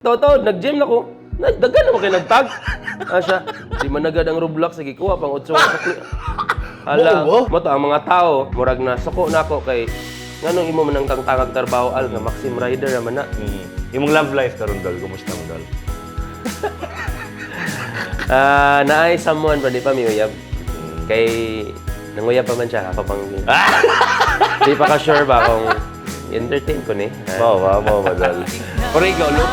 Totoo, nag-gym na ko. Nagdagan naman kayo nagtag. Ah, siya, di man nagad ang Roblox, sige kuha pang utso ka sa. Hala, Buo mo to ang mga tao, murag na suko na ako kay nganong imo man ang tangtangag trabaho al nga Maxim Rider naman na. Imong love life karon, dol, kumusta mo, dol? Ah, naay someone pa di pa miuyab. Kay nanguyab pa man siya ako pang di pa ka sure ba kung entertain ko ni. Ah. Mao ba, mao ba, dol? Pero ikaw, look.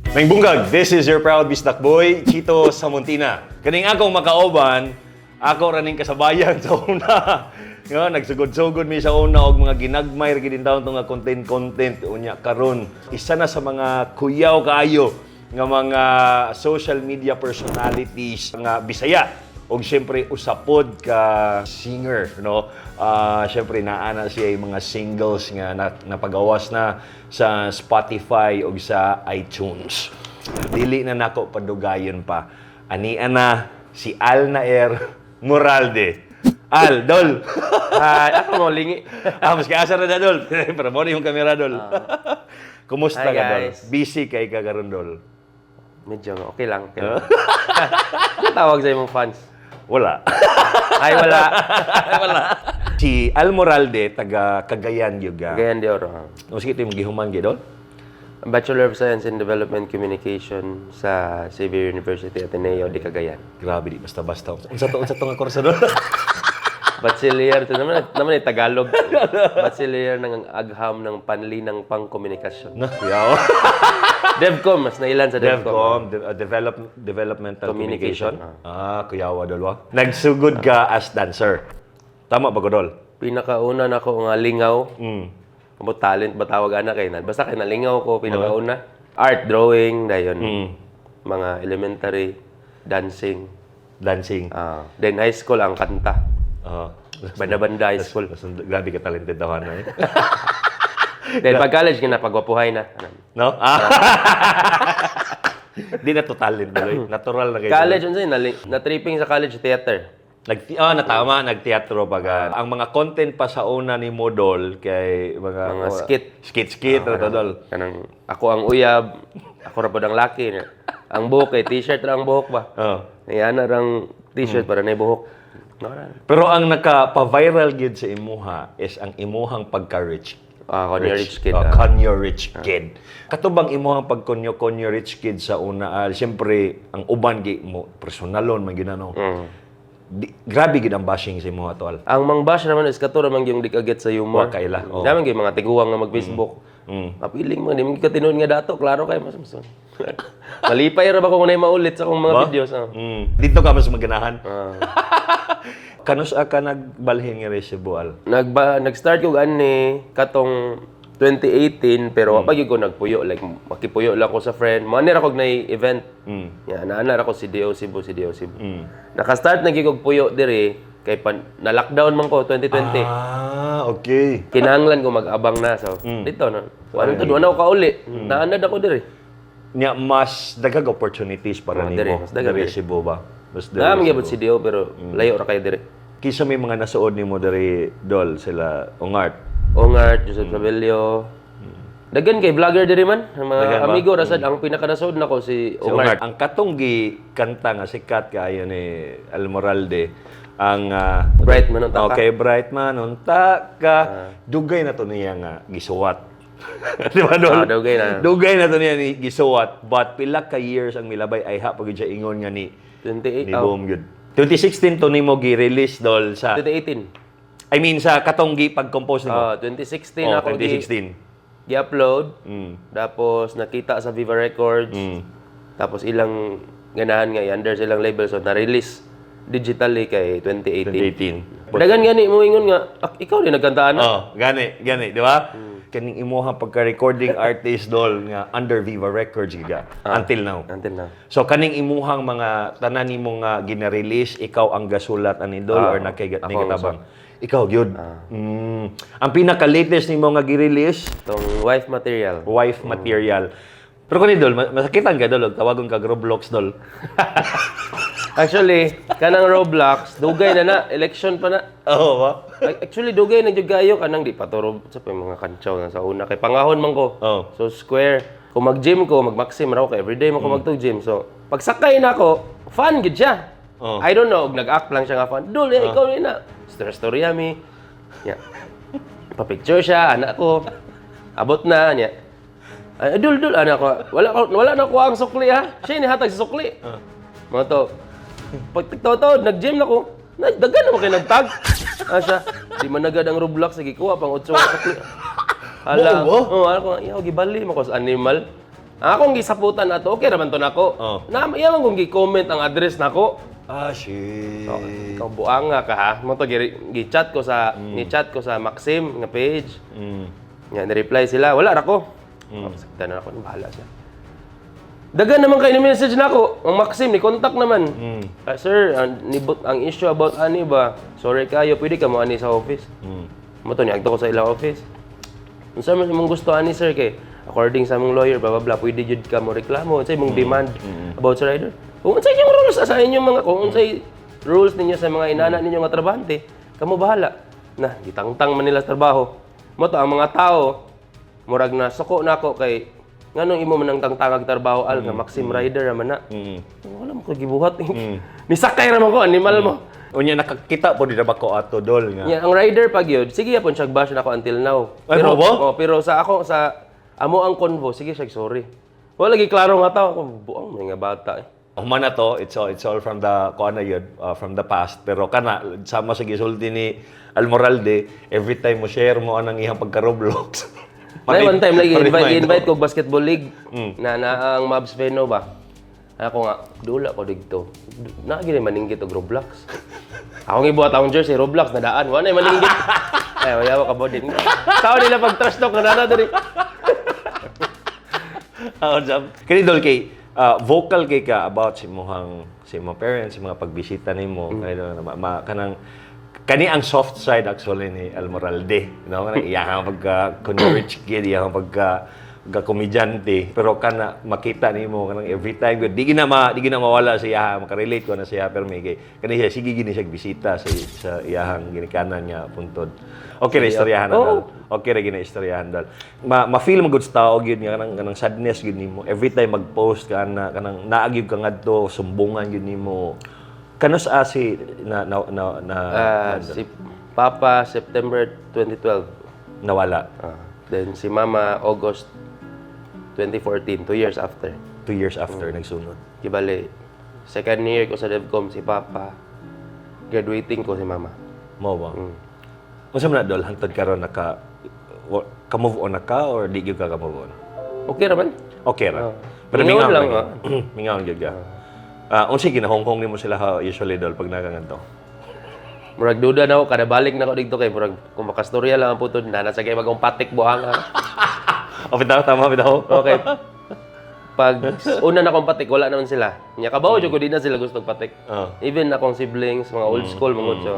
Maayong bungkag, this is your proud Bisdak boy, Chito Samontina. Kaning akong makauban, ako raning kasabayan sa una. Nga, nagsugod-sugod mi sa una og mga ginagmay ra gid taon nga content-content unya karon. Isa na sa mga kuyaw kaayo nga mga social media personalities nga Bisaya og siyempre usapod ka singer, no? Ah, siyempre naa na siya yung mga singles nga napagawas na sa Spotify og sa iTunes. Dili na nako padugayon pa, ani na si Al Nair Moralde. Al, dol. Hi, ako mo lingi. Ah, mas kaasa ra na, dol, pero mo na yung kamera, dol. Kumusta Hi, ka, dol? guys. Busy kay ka karon, dol? Medyo okay lang, okay lang. Ano tawag sa imong fans? Wala. Ay, wala. Wala. Si Al Moralde, taga Cagayan gyud ga. Cagayan de Oro, ha. No, sige, ito yung gihuman gyud, dol. Bachelor of Science in Development Communication sa Xavier University Ateneo de Cagayan. Grabe, di basta-basta. Unsa to nga kurso, dol? Bachiller, ito naman, naman ay Tagalog. Bachiller ng agham ng panlinang pangkomunikasyon. No, yaw. DevCom, mas nailan sa DevCom. DevCom, Developmental Communication. Communication. Ah, kuyawa, dol wa. Nagsugod ka as dancer. Tama ba ko, dol? Pinakauna na ako nga lingaw. Kamo talent ba tawag ana kay na? Basta kay nalingaw ko pinakauna. Art drawing dayon. Mga elementary dancing. Dancing. Ah, then high school ang kanta. Ah. Banda-banda high school. Mas, grabe ka talented daw, ano eh. Then pag college kinapagwapuhay na. Ano. No? Ah. Di na to talent, dol, eh. Natural na kayo. College unsay na tripping sa college theater. Nag ah natama nagteatro pa ga. Ang mga content pa sa una ni Modol kay mga Mga skit. Skit skit ra to, dol. Kanang ako ang uyab, ako ra pod ang laki. Ang buhok kay t-shirt ra ang buhok ba. Oh. Ayan na rang t-shirt para na buhok. No, ra. Pero ang naka-viral gid sa imuha is ang imuhang pagka-rich. Ah, konyo rich kid. Oh, ah. Konyo rich kid. Katubang imuhang pagkonyo-konyo rich kid sa una, ah, siyempre ang uban gi mo personalon man ginano. Di, grabe gid ang bashing sa imuha, tol. Ang mangbash naman is kato ra man yung di ka get sa humor. Wa kaila, oh. Dami gyud mga tiguang nga mag-Facebook. Mapiling mo, di mo ka tinuod nga dato, klaro kay mas mas. Malipay ra ba kung unay maulit sa akong mga videos. Ah. Dito ka mas maganahan. Ah. Kanus ka nagbalhin nga Cebu, Al? Nag-start ko ani katong 2018 pero wa pa gyud ko nagpuyo, like makipuyo lang ko sa friend. Mo ani ra kog nay event. Ya, naana ra ko si Dio Cebu, si Dio Cebu. Naka-start na gyud kog puyo diri kay pan, na lockdown man ko 2020. Ah, okay. Kinahanglan ko mag-abang na so dito no. Wala to, wala ko kauli. Naanad ako diri. Nya mas daghag opportunities para Oh, diri, nimo. mas daghag Diri diri. Cebu ba? Mas diri Naa man Cebu. gyud si Dio pero layo ra kayo diri. Kinsa may mga nasuod nimo diri, dol? Sila Ongart? Ongart, Joseph Sabelio. Dagan kay vlogger diri man, ang mga Dagan ba? amigo rasad ang pinakanasuod nako si Si Ongart. Ongart. Ang katong gi kanta nga sikat kaayo ni Almoralde ang Bright man unta ka. Okay, bright man unta ka. Dugay na to niya nga gisuwat. Di ba, dol? Ah, dugay na. Dugay na to niya ni gisuwat, but pila ka years ang milabay ay ha pag siya ingon nga ni 28 ni oh, boom gyud. 2016 to nimo gi-release, dol, sa 2018. I mean sa katong gi pag-compose nimo. Ah, 2016 Oh, ako gi 2016. gi-upload. Tapos nakita sa Viva Records. Tapos ilang ganahan nga i-under silang label so na-release digitally kay 2018. 2018. Dagan gani mo ingon nga, "Ah, ikaw din nagkantaan na." Oh, gani, gani, di ba? Kaning imuha pagka-recording artist, dol, nga under Viva Records giga until now. Until now. So kaning imuhang mga tanan nimo nga gina-release, ikaw ang gasulat ani, dol, or nakay ako ang katabang? Ikaw gyud. Ang pinaka-latest nimo nga gi-release? Tong Wife Material. Wife Material. Pero kani, dol, masakitan ka, dol, og tawagon kag Roblox, dol. Actually, kanang Roblox, dugay na na, election pa na. Oo ba? Actually, dugay na jud kayo kanang di pa to sa pa yung mga kantsaw na sa una kay pangahon man ko. Oh. So square. Kung mag-gym ko, mag-maxim raw ko everyday man ko magtug gym. So pagsakay na ako, fun gid siya. Oh. I don't know, og nag-act lang siya nga fun. Dul, eh, ikaw na. Story story mi. Yeah. Pa-picture siya, anak ko. Abot na niya. Ay, dul dul anak ko. Wala na ko ang sukli ha. Siya nihatag sa sukli. Mga to. Pag totoo, nag-gym na ko. Nagdagan naman kayo nagtag. Ah, siya, di man nagad ang Roblox, sige kuha pang utso ka sukli. Hala, Buo ba? oo, oh, ako, iyaw, gibali mo ko sa animal. Ang akong gisaputan ato, okay raman to nako. Oh. Na, iya man kong gi-comment ang address nako. Ah, shit. So, ikaw buanga ka ha. Mo to gi-chat ko sa ni-chat ko sa Maxim nga page. Nga ni-reply sila, wala ra ko. Oh, saktan na ako, bahala siya. Dagan naman kay ni message nako, ang Maxim ni contact naman. "Ah, sir, ang, nibot ang issue about ani ba? Sorry kayo, pwede ka mo ani sa office." Mo to niadto ko sa ilang office. "Unsa man imong gusto ani, sir, kay according sa among lawyer, blah blah blah, pwede jud ka mo reklamo, unsay imong demand about sa rider? Kung unsay inyong rules sa inyong mga kung unsay rules ninyo sa mga inana ninyo nga trabahante, kamo bahala." Na gitangtang man nila sa trabaho. Mo to ang mga tao murag na suko nako kay nganong imo man ang tangtangag trabaho al nga Maxim rider ra man na. Wala mo ko gibuhat. Nisakay ra man ko, animal mo. Unya nakakita po di na ba ko ato, dol, nga. Yeah, ang rider pag yun, sige yapon siya bash na ako until now. Ay, Pero, mo ba? Oh, pero sa ako, sa amo ang convo, sige siya sorry. Wala lagi klaro nga tao, ako buang mga bata eh. Human na to, it's all from the kuan na yun, from the past. Pero kana sama sa gisulti ni Almoralde, every time mo share mo anang iyang pagka-Roblox. Na one time lagi invite Ma-remind invite mo. ko basketball league na na ang Mavs Veno ba. Ako nga, dula ko didto. Na gini maninggit og Roblox. Akong ibuhat akong jersey Roblox nadaan, wala na maninggit. Ay, wala ka din. Sao nila pag trash talk na na diri. Oo, jam. Kini dol kay vocal kay ka about sa imong parents, sa mga pagbisita nimo, kay dol, kanang kani ang soft side actually ni Almoralde, no? Kanang iyahang pagka kuno rich kid, iyahang pagka pagka komedyante, pero kana makita nimo kanang every time gud di gina mawala sa iyaha, makarelate ko na siya, pero may kay kani siya sige gini siya bisita sa iyahang ginikanan nga puntod. Okay ra istoryahan na dol. Okay ra gina istoryahan dol. Ma-feel mo gud sa tao gyud nga kanang sadness gyud nimo every time mag-post ka na kanang naa gyud ka ngadto sumbungan gyud nimo. Kanus asi na na na, na Ah, si Papa, September 2012. Nawala? Ah, then si Mama, August 2014, 2 years after. 2 years after nagsunod. Kibali, second year ko sa DevCom si Papa, graduating ko si Mama. Mo ba? Unsa man na dol hangtod karon, naka ka move on na ka or di gyud ka ka move on? Okay raman. Okay ra. Pero Mingaw mingaw lang, lang. Mingaw gyud ka. Ah, unsay ginahonghong nimo sila ha, usually dol pag nakangadto? Murag duda na ako, kada balik na ako dito kay murag kung makastorya lang ang putod na nasa kay bagong patik buhang. O bitaw, tama bitaw. Okay. Pag una na akong patik, wala naman sila. Nya kabaw jud ko di na sila gusto og patik. Even akong siblings, mga old school mga so.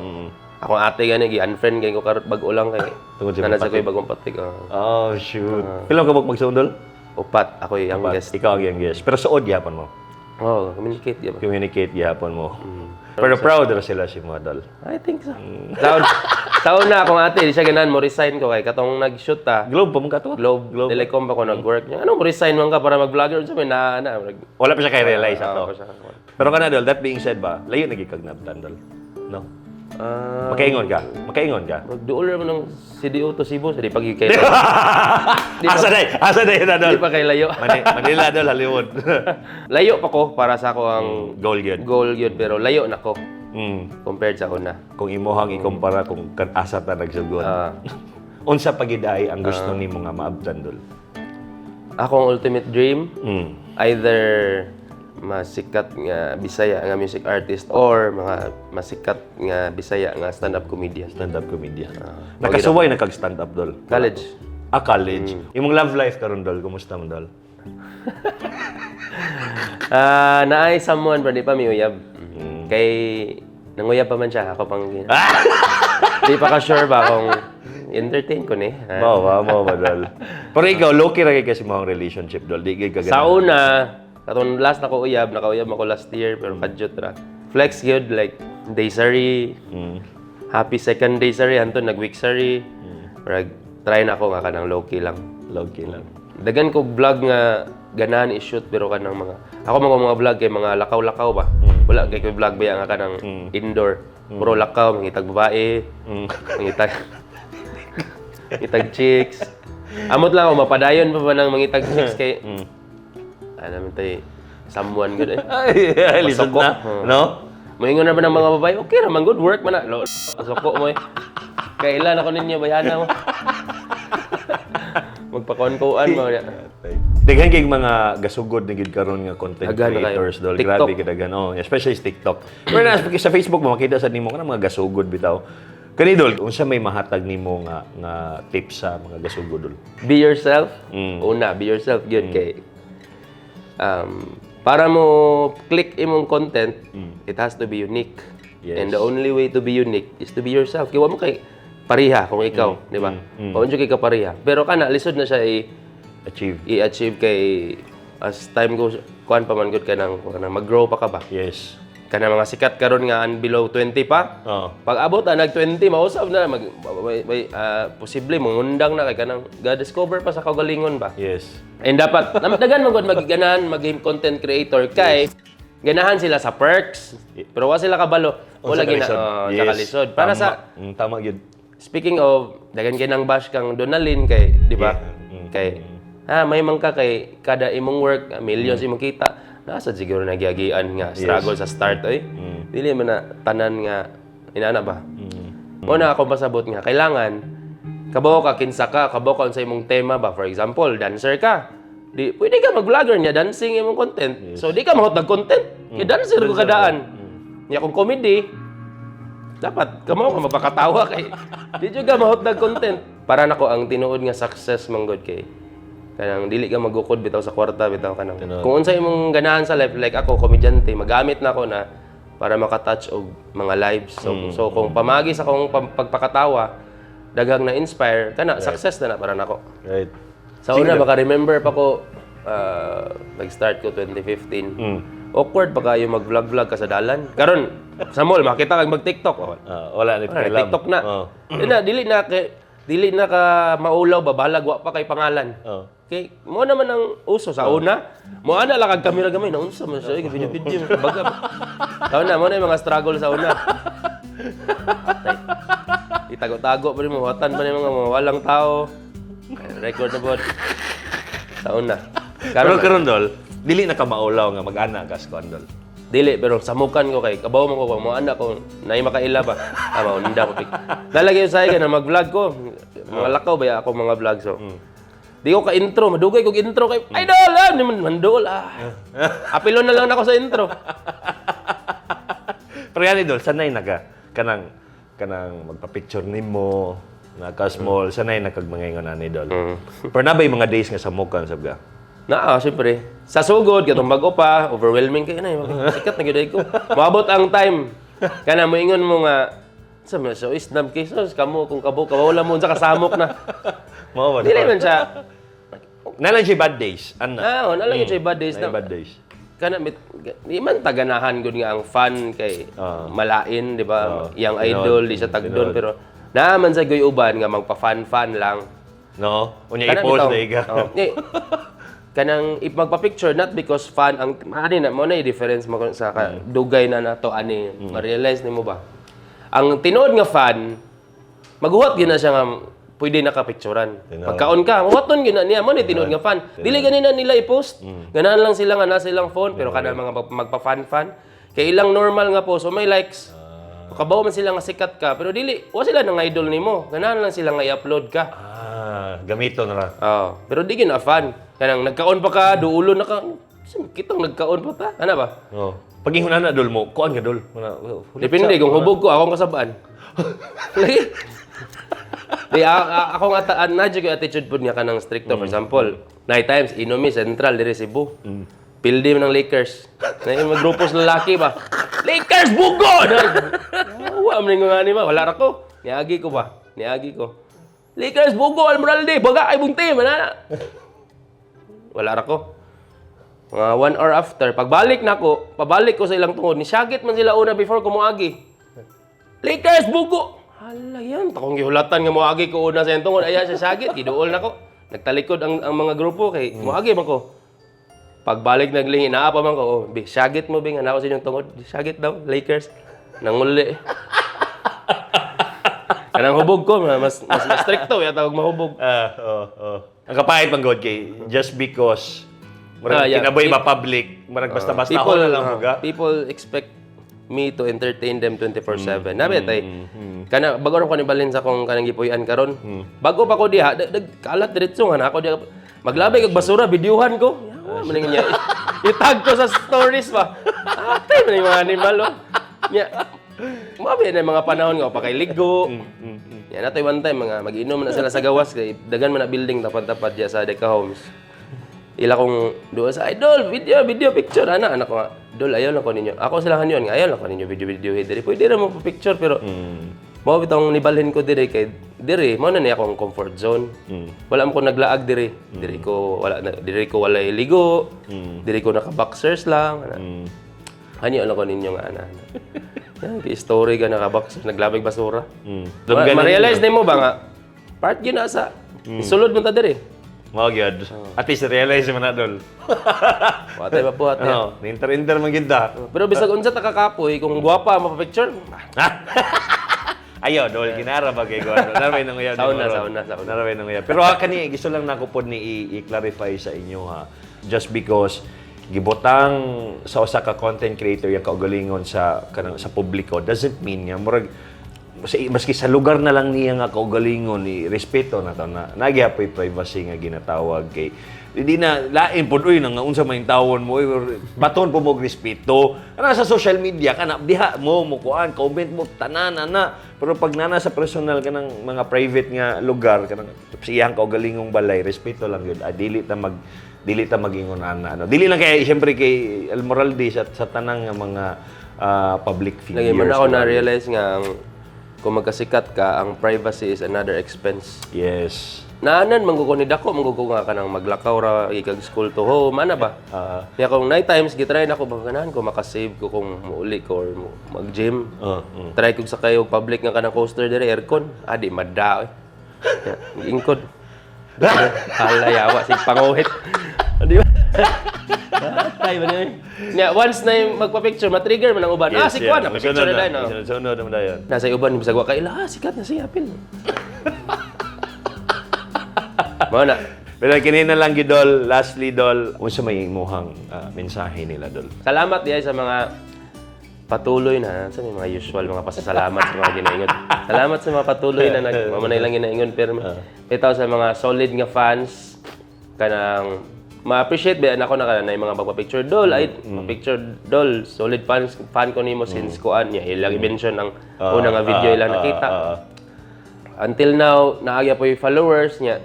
Akong ate gani gi-unfriend kay ko karot bag-o lang kay Tungod sa na nasa ko'y bagong patik. Oh. Oh shoot. Pila ka magsuon dol? Upat, ako yung youngest. Ikaw ang youngest. Pero suod gyapon mo. Oh, communicate di ba? Communicate gyapon mo. Pero proud ra sila si mga dol. I think so. Taon na akong ate, di siya ganan mo resign ko kay katong nag-shoot ta. Globe pa mo kato? Globe, Telecom pa ko nag-work niya. Ano mo resign man ka para mag-vlogger unsa may na Wala pa siya kay realize ato. pa siya. Pero kana dol, that being said ba, layo na gyud kag nabtan dol. No? Ah, Makaingon ka. Makaingon ka. Magduol ra man ng CDO to Cebu, sa di pag kay Asa day? Asa day na dol? di pa kay layo. Manila dol, Hollywood. Layo pa ko para sa ako ang Goal gyud. goal yun, pero layo na ko compared sa una. Kung imuhang ikumpara kung kan asa ta nagsugod. Unsa pagiday ang gusto nimo nga maabtan dol? Akong ultimate dream, either masikat nga Bisaya nga music artist or mga masikat nga Bisaya nga stand-up comedian. Stand-up comedian. Nakasuway na kag stand-up dol? College. Ah, college. Imong love life karon dol, kumusta man dol? Ah, naay someone pero di pa miuyab. Kay nanguyab pa man siya, ako pang di pa ka sure ba kung entertain ko ni. Ah. Mao ba dol? Pero ikaw, low-key ra kay kasi mo ang relationship dol. Di gyud ka Sa una, katong last na ko uyab, nakauyab ako last year pero kadyot ra. Flex gyud, like daysary, happy second daysary, hantod nag-weeksary. Murag try na ako nga kanang low-key lang. Low-key lang. Dagan ko vlog nga ganahan i-shoot, pero kanang mga ako mga vlog kay mga lakaw-lakaw ba. Wala kay ko vlog ba nga kanang indoor. Puro lakaw, mangitag babae, mangitag chicks. Amot lang ako mapadayon pa ba ng mangitag chicks kay ano man tay someone good eh. Ay, ay, lisod Masoko. na. Oo. No? Moingon na ba ng mga babae, okay ra man good work man na. Lo, suko mo eh. Kailan ako ninyo bayana mo. Magpakuan-kuan mo. Daghan kay mga gasugod na gid karon nga content Daghan na kayo. creators, dol. TikTok. Grabe kadagan. Oh, especially sa TikTok. Pero na sa Facebook mo makita sa nimo kanang mga gasugod bitaw. Kani, dol, unsa may mahatag nimo nga tips sa mga gasugod, dol? Be yourself. Una, be yourself gyud kay para mo click imong content, it has to be unique. And the only way to be unique is to be yourself. Kay wa mo kay pareha kung ikaw, di ba? Wa mo kay kapareha. Pero kana lisod na siya Achieve. I-achieve kay as time goes, kuan pa man gud ka nang kanang mag-grow pa ka ba? Yes. Kana mga sikat karon nga an below 20 pa. Oh. Pag abot na nag 20, mausab na mag may, posible mangundang na kay kanang ga-discover pa sa kaugalingon ba. And dapat daghan man gud magiganahan maging content creator kay ganahan sila sa perks. Pero wa sila kabalo. Wala Unsa gina kalisod. oh, sa kalisod. Para Tama. sa Tama gyud. Speaking of, daghan kay nang bash kang Donalyn kay, di ba? Kay may man ka kay kada imong work, millions imong kita. Nasa siguro nagyagian nga struggle sa start oy. Dili man na tanan nga inana ba. Mo na akong pasabot nga kailangan kabaw ka kinsa ka, kabaw ka unsa imong tema ba. For example, dancer ka. Di pwede ka mag-vlogger niya dancing imong content. So di ka mahot content. Kay dancer ko kadaan. Nya kung comedy, dapat kamo ka mapakatawa kay di jud ka mahot content. Para nako ang tinuod nga success manggod kay kanang dili ka magukod bitaw sa kwarta bitaw, kanang kung unsa imong ganahan sa life. Like ako, komedyante, magamit na ako na para makatouch og mga lives. So kung pamagi sa akong pagpakatawa daghang na inspire kana, success na na para nako. Sa una, baka remember pa ko, nag-start ko 2015. Awkward pa kayo mag-vlog-vlog ka sa dalan. Karon sa mall, makita kag mag-TikTok. Oh, Ah, wala na wala na, pakialam. TikTok na. Oh. Di na, dili na ka maulaw ba, bahalag wa pa kay pangalan. Oh. Kay mo naman ang uso sa una. Mo ana lang kag kamera gamay na unsa man siya video video baga. Sa una mo na yung mga struggle sa una. Atay. Itago-tago pa rin mo, watan pa rin mga walang tao. Ay, record na pod. Sa una. Pero Karon karon, dol, dili na ka maulaw nga mag-ana ka sa kuan, dol? Dili, pero samukan ko kay kabaw man ko kung mo anak ko nay makaila ba. Ah, maunda ko. Nalagay sa na mag-vlog ko. Mga lakaw ba ya ako mga vlog, so. Di ko ka-intro, madugay kog intro kay idol ah, ni man manduol ah. Apilon na lang nako sa intro. Pero yan, dol, sanay na ka kanang magpa-picture nimo na ka small, sanay na kag mga ingon ani, dol. Pero na ba yung mga days nga samukan sab ka? Naa, syempre. Sa sugod, katong bago pa, overwhelming kayo na. Sikat na gyud ko. Maabot ang time. Kana moingon mo nga, sa mga so isnab kay sos kamo kung kabo kawala mo sa kasamok na. Mao ba? Dili man siya. Na lang siya bad days. Ana. Ah, oh, na lang yun siya bad days Na na. bad days. Kana di man taganahan gud nga ang fan kay malain, di ba? Yang idol di siya tagdon, pero naaman sa goy uban nga magpa-fan-fan lang. No? Unya Kana i-post bitaw. na ka. Oh. Eh, kanang magpa-picture not because fan ang ani na mo na yung difference mo sa dugay na nato ani ma-realize nimo ba. Ang tinuod nga fan, maghuwat gyud na siya nga pwede na ka picturean. Pagkaon ka, huwaton gyud na niya mo ni tinuod nga fan. Dili gani na nila i-post. Ganahan lang sila nga nasa ilang phone, pero kanang mga magpa-fan-fan kay ilang normal nga post, so may likes. Kabaw man sila nga sikat ka, pero dili wa sila nang idol nimo. Ganahan lang sila nga i-upload ka. Ah, gamito na ra. Oo. Pero di gyud na fan. Kanang nagkaon pa ka, duulo na ka. Sa kitang nagkaon pa ta. Ano ba? Oh. Pag ingon na dol mo, kuan ka dol. Hulit Depende kung hubog ko, akong kasabaan. Lagi. Di ako nga taan na jud ko attitude pud nga kanang stricto. For example, night times inomi Central diri Cebu. Pildi man ng Lakers. Na yung mga grupo sa lalaki ba? Lakers bugo! Wa man nga ni ba? Wala ra ko. Niagi ko ba? Niagi ko. Lakers bugo Almoralde, baga ay bunti manana. Wala ra ko. Mga 1 hour after, pagbalik nako, pabalik ko sa ilang tungod, ni syagit man sila una before ko moagi. "Lakers, bugo!" Hala yan, takong gihulatan nga moagi ko una sa iyang tungod. Ayan siya syagit, giduol nako. Nagtalikod ang mga grupo kay moagi man ko. Pagbalik naglingi, naa pa man ko, "Oh, bi, syagit mo, bi, nga naa ko sa inyong tungod." "Syagit daw, Lakers." Nanguli. Kanang hubog ko, mas strikto, yata og mahubog. Ah, oh. Ang kapait man god kay just because murag kinabuhi ba public, murag basta-basta People, ako na lang buga. People expect me to entertain them 24/7. Nabi tay. Kana bago ra ko ni balhin sa akong kanang gipuy-an karon. Bago pa ko diha, dag kalat diretso nga na ako diha. Maglabay kag basura, videohan ko. Yawa man niya. I-tag ko sa stories ba. Ate man yung mga animal, oh. Nya. Mabi na yung mga panahon nga pakailigo. Yan natoy one time mga mag-inom na sila sa gawas kay dagan man na building tapat-tapat diya sa Deca Homes. Ila kong doon sa idol, video, video, picture, ana, anak ko nga, "Dol, ayaw lang ko ninyo." Ako sila hanyon nga, "Ayaw lang ko ninyo video, video, diri. Pwede ra mo pa picture," pero mao bitong nibalhin ko diri kay diri mao na niya akong comfort zone. Wala mo ko naglaag diri. Diri ko wala na, diri ko walay ligo. Diri ko naka-boxers lang, ana. Hanyo lang ko ninyo nga ana. Ana. Yan, story ka naka-boxers, naglabig basura. Ma-realize nimo ba nga part gyud na sa sulod mo ta diri. Mao gyud. At least realize mo na, dol. Wa tay mabuhat niya. Ano, inter-inter man gyud ta. Pero bisag unsa ta kakapoy, kung gwapa mapa-picture, Ayo, dol, kinara ba kay Gordo? Naramay nang uyab. Sauna, sauna, sauna. Naramay nang uyab. Pero ha, kani, gusto lang nako pod ni i-clarify sa inyo ha. Just because gibutang sa usa ka content creator yung kaugalingon sa kanang sa publiko doesn't mean nga murag sa, maski sa lugar na lang niya nga kaugalingon ni respeto na to na nagyapoy privacy nga ginatawag kay hindi na lain pod uy nang unsa may tawon mo uy, baton po mo og respeto ana sa social media kana diha mo mukuan comment mo tanan ana, pero pag nana sa personal kanang mga private nga lugar kanang sa iyang kaugalingong balay, respeto lang yun. Ah, dili ta magingon ana ano, dili lang kay siyempre kay Almoralde, sa tanang nga mga public figures. Lagi man ako na-realize nga ang, kung magkasikat ka, ang privacy is another expense. Naanan man ko ni dako man ko nga kanang maglakaw ra ikag school to home ana ba. Kaya kung night times gitry na ko ba ganahan ko makasave ko kung muuli ko or mag-gym. Try ko sakay og public nga kanang coaster dire aircon. Ah, di madda oy. Ya, ingkod. Hala yawa sig panguhit. Di ba? Tay ba niya? Nya once na yung magpa-picture, ma-trigger man ang uban. Ah, si Kwan, na picture na dayon. Oh. Sunod naman dayon. Nasa uban bisag wa kaila, ah, sikat na siya apil. Mao na. Pero kini na lang gidol, lastly dol, unsa may imuhang mensahe nila, dol? Salamat diay sa mga patuloy na sa may mga usual mga pasasalamat sa mga ginaingon. Salamat sa mga patuloy na nag mao na ilang ginaingon pero bitaw sa mga solid nga fans kanang ma-appreciate ba nako na kana yung mga magpa-picture, "Dol, ay picture dol, solid fans fan ko nimo since kuan niya," ilang i-mention ang una nga video ilang nakita. Until now, naagya po yung followers niya.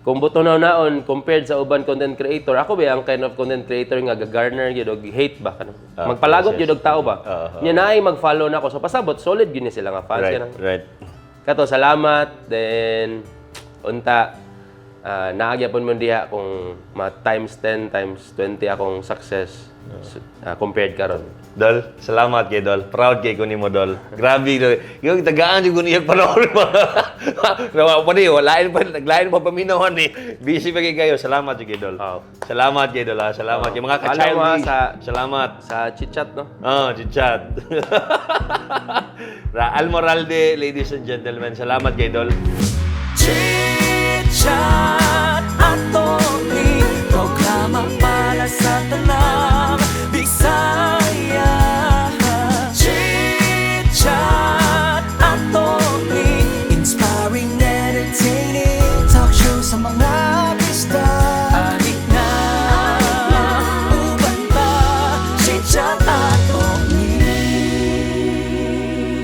Kung buto na naon compared sa uban content creator, ako ba ang kind of content creator nga gagarner gyud og hate ba kanang magpalagot gyud og tao ba. Nya naay mag-follow na ako. So pasabot solid gyud ni sila nga fans kanang. Kato salamat, then unta naagyapon mo diha kung ma times 10 times 20 akong success compared karon. Dol, salamat kay Dol. Proud kay ko nimo, Dol. Grabe dol. Yung tagaan jud ko niya panahon pa. Nawa pa ni, walain pa naglain pa paminawan ni. Busy pa kay kayo. Salamat jud kay Dol. Oo. Salamat kay Dol, ha. Salamat kay mga Alam mo, ka-childish. ha, Salamat. sa chit-chat, no? Oh, chit-chat. Ra Almoralde, ladies and gentlemen. Salamat kay Dol. Chit-chat atong